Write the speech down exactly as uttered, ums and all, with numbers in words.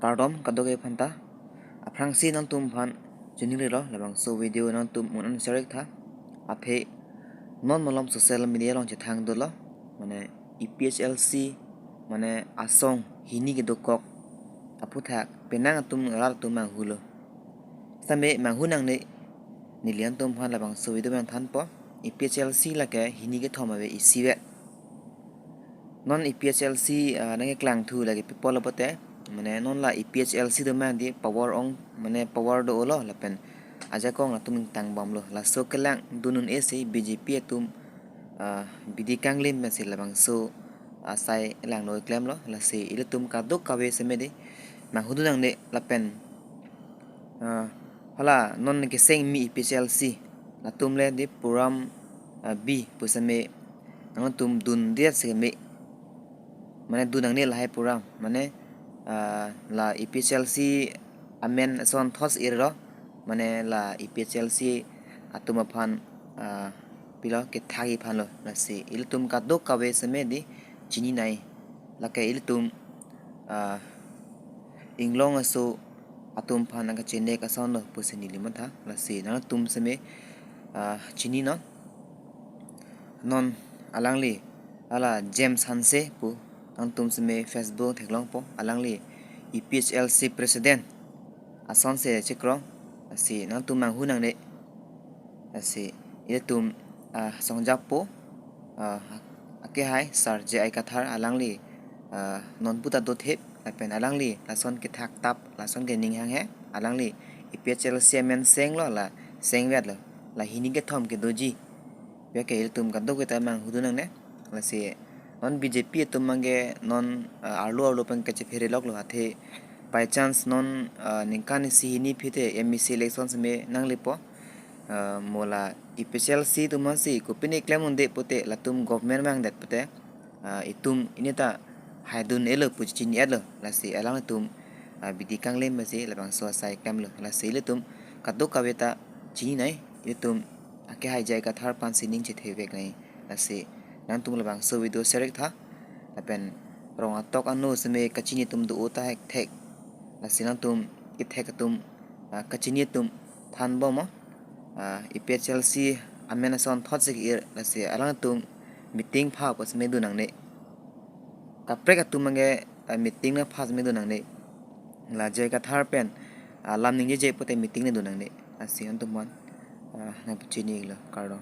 Kardom kadokave aphanta. Aphrangsi nangtum aphan choningri lo, labangso video nangtum un-an share tha. Aphi non malom social media along chethang dolo, mane A P H L C, mane asong hini kedokok aphuthak penang atum rat atum manghulo. Same manghu nangne, neli nangtum aphan labangso video nangthanpo. A P H L C lake hini kethom ave isivet. Non A P H L C, ah, nangkeklang thu lake pi pulo pulote, mane non la A P H L C atum mane power ong, mane power dolo lapen ajakong atum ingtang bomlo. Laso kelang dun un-e si B J P atum, ah, bidi kanglim masi labangso asai langno klemlo. Lasi ilitum kadokave seme di manghu dun nangne lapen, ah, hala non keseng mi A P H L C latum le di program, ah, bi pu seme nangtum dun dia seme, mane dun nangne lahai program, mane, ah, la A P H L C amen ason thos irlo, mane la A P H L C atum aphan, ah, pilo kethakji aphanlo. Lasi ilitum kadokave seme di chininei, lake ilitum, ah, inglong aso atum aphan nangkachenek asonlo pusi neli matha. Lasi nangtum seme, ah, chininon. Non alangli, hala James Hanse pu, nangtum seme Facebook theklongpo, alangli A P H L C president asonsi chekrong. Lasi nangtum manghu nangne. Lasi ilitum, ah, songjappo, ah, akehai Sar J I Kathar, alangli, ah, non puta dothip, lapen alangli lason kethak tap, lason kening hanghe, alangli A P H L C amen senglo, la sengvetlo, la hini kethom kedoji. Pi ke ilitum kadokave ta manghu dun nangne. Lasi non B J P atum mangke non, ah, arlo arlo pen kachephere loklo, athe by chance non, ah, ningkan isi hini aphi te M A C election seme nanglepo, ah, mo la A P H L C atum masi kopine klem un-e pote, latum government mangdet pote, ah, itum ini ta hai dun-elo pu chini-etlo. Lasi alangtum, ah, bidi kanglim masi labangso asai klemlo. Lasi ilitum kadokave ta chininei, ilitum akehai J I Kathar aphan si ning chetheveknei. Lasi nangtum labangso video share tha, lapen rong atok ano seme kachini atum do-o ta hekthek. Lasi nangtum kethek atum, ah, kachini atum than bomnon, ah, A P H L C amen ason thot si ir, lasi alangtum meeting pha pu seme dun nangne. Kaprek atum mangke, ah, meeting nangpha seme dun nangne. La J I Kathar pen, ah, lam ningjeje pote meeting ne dun nangne. Lasi nangtum aphan, ah, nangpachinilo, kardom.